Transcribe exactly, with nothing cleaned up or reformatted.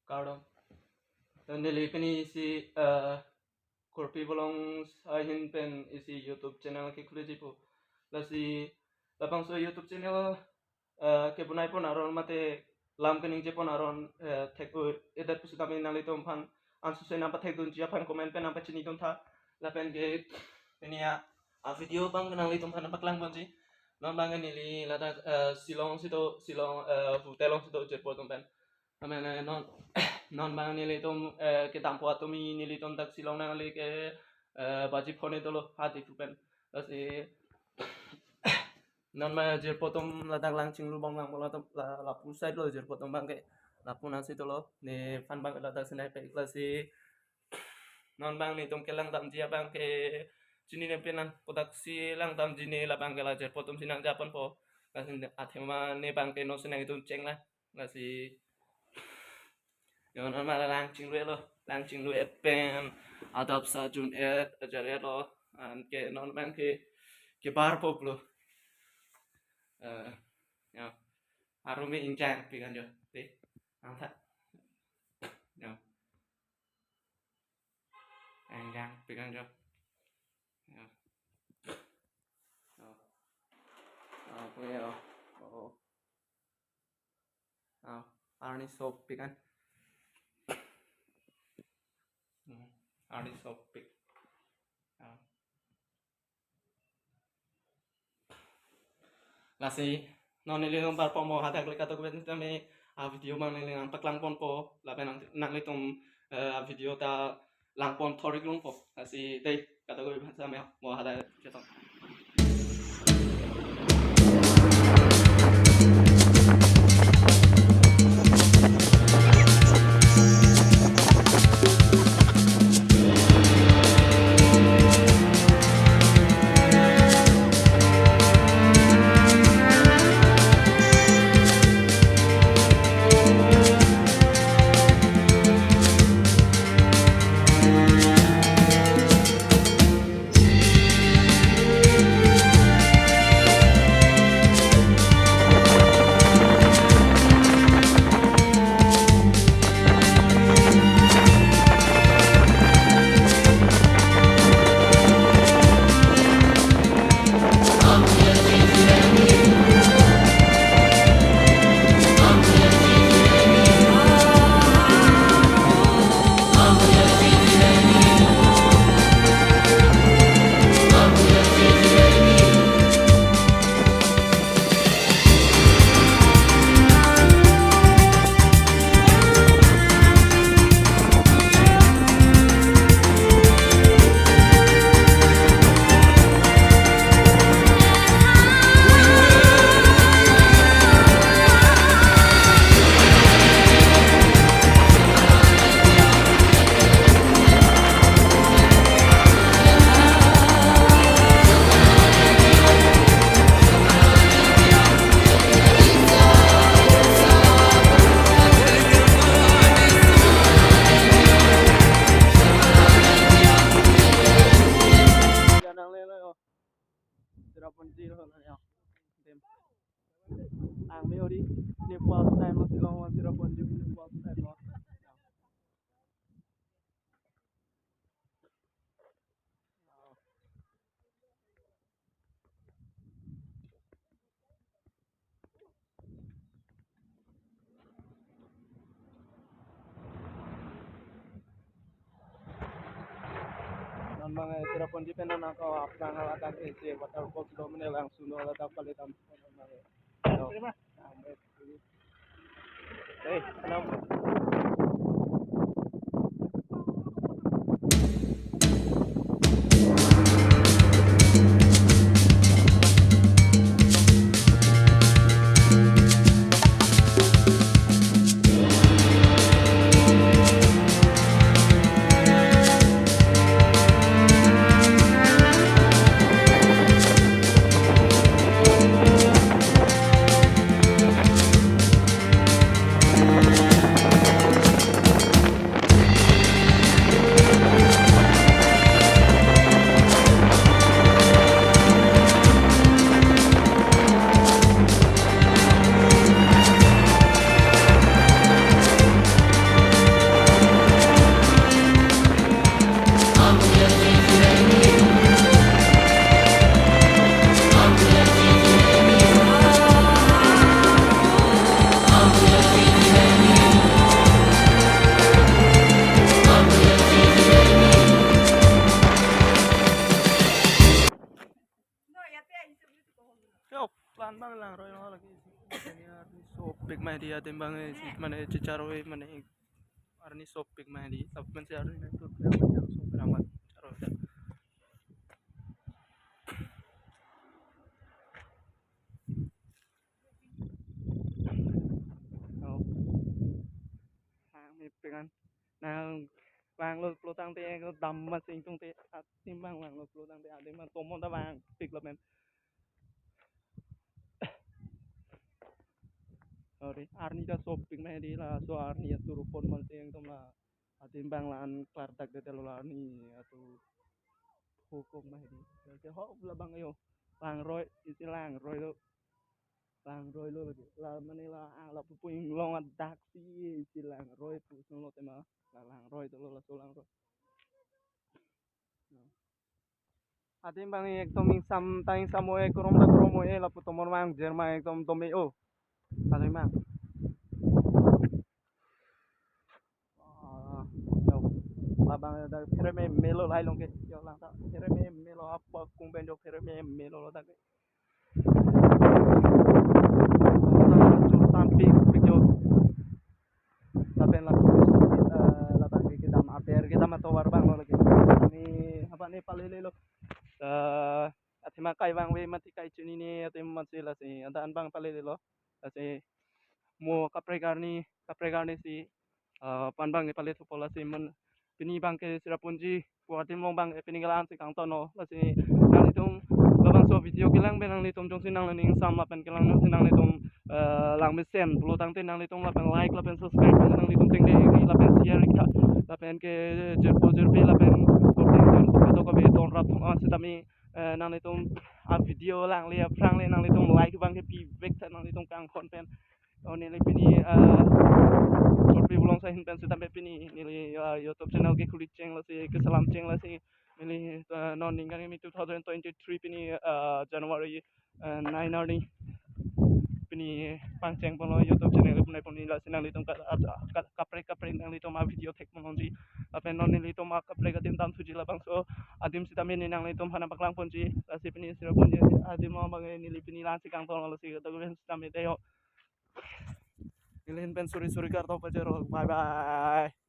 Kardom. Neli pini isi, eh, Kurpi Bolong ahin pen isi YouTube channel kekhuliji pu. Lasi labangso YouTube channel, eh, kebonai pon aron mate lam keningje pon aron, eh, thek-o-edet pusitame nanglitum aphan ansose nangpathekdunji aphan comment pen nangpachinidun tha. Lapen ke pini a, a video abang nanglitum aphan nangpaklang ponji. Non abang neli ladak, eh, Shillong si do, Shillong, eh, hotel along si do jirpo atum pen. Amen, eh, non, non abang nelitum, eh, kedampo atum i nelitum dak Shillong nangli ke, eh, baji phone dolo hadi pu pen. Lasi non abang jirpo atum ladak lang chinglu bang lang bola atum la, lapu side lo jirpo atum abang ke lapu nangsi dolo. Nephan abang ladak sinai pe lasi non abang netum kelang damji abang ke chinine pinang kodak si lang damji ne labang ke la jirpo atum si nangja ponpo. Lasi athema ne abang ke non si nangdun cheng la. Lasi yo non abang lang chinglu lo, lang chinglu pen adap sa jun-et ajar-et lo, anke non abang ke kebar po pulo. Eh, yo. Arumi ingjangpik an jo. Te. Angtha. Yo. Ingjangpik an jo. Yo. Yo. Yo, punya yo. Oh. Oh, arni sopik an. Hmm, arni sopik. Oh. Lasi non neli nang bar po mo hadak le kadokave tame a video abang neli nangpaklang ponpo lapen nang, nanglitum, eh, a video ta lang pon thorik longpo. Lasi dei kadokave bangsa me mo hadak chetong. Cherrapunji lo na yo. Dem. Ang me ori Nepal style lo, Shillong lo, Cherrapunji Nepal style lo. Non abang, eh, Cherrapunji pen non ako aphrang haladak, eh, si waterfalls do mene langsung do haladak palitam. Hey, salam. Sopik ma hedi adim abang, eh, si mane chicharo, eh, mane arni sopik ma hedi. Tapi man si arni na tur dia mane sopik amat charo dia. Oh. Nang mi pengan. Nang vanglo pulo tangte, eh, dam ma sing tung te, adim abang vanglo pulo tangte, adim abang tomon ta vangpik lo men. Sorry, arni ta sopik ma hedi, laso arni atur pon ma sing tung la. Adim abang la-an klardak det lo la arni atur hukum ma hedi. Oke, ho labang yo. Langroi, isi langroi lo. Langroi lo lake. La mane la, ah, lapu pu inglong adak si isi langroi pu sung lo tema. La langroi dolo, laso langroi. Adim abang ekdom ingsam ta ingsam o-e, krom ta krom o-e, lapu tomon vangjer ma ekdom dome o. Adim abang. Ah, yo. Labang ta phere meme lo, lahai along ke. Yo, lang ta phere meme lo, apa kung pen jo phere meme lo lo ta ke. Churtan pik pik jo. Lapen lapu, eh, labang ke kedam aber, kedam atovar abang lo lake. Ne, apa ne palele lo. Eh, athema kai vangve mati kai chinine, athema mati lasi, antan abang palele lo. Lasi mo kaprek arni, kaprek arni si, eh, pan abang ke pale thupo, lasi man pini abang ke Cherrapunji pu adim along abang ke pini ke la-an si kangton lo, lasi nanglitum labangso video kelang pen nanglitum jongsi nangli ning ingsam lapen kelang jongsi nanglitum, eh, lang mesen pulo tangte nanglitum lapen like lapen subscribe nanglitum tengde, lapen share ikha, lapen ke jirpo jirpi lapen korte jirpo to kave ton rap thong, ah, sitame, eh, nanglitum a video langle aphrang le nanglitum like abang ke pivek tha, nanglitum kangkhon pen. Oh, neli pini, eh, Chorpi Bolong Sahin pen sitame pini neli, eh, YouTube channel ke khuli cheng lasi, keselam cheng lasi. Neli, eh, non ningkan kimi two thousand twenty-three pini, eh, January, eh, nine arni pini pangcheng pon lo YouTube channel pun pon, lasi nanglitum ka, ka, ka, kaprek kaprek nanglitum a video thek pon longji. Lapen non nelitum a kaprek adim dam thuji, labangso adim sitame ne nanglitum aphan paklang ponji. Lasi pini Cherrapunji adim along abang neli pini la-an si kangton lo, lasi document sitame de yo. Neli ahin pen suri suri kartok pajero. Bye bye.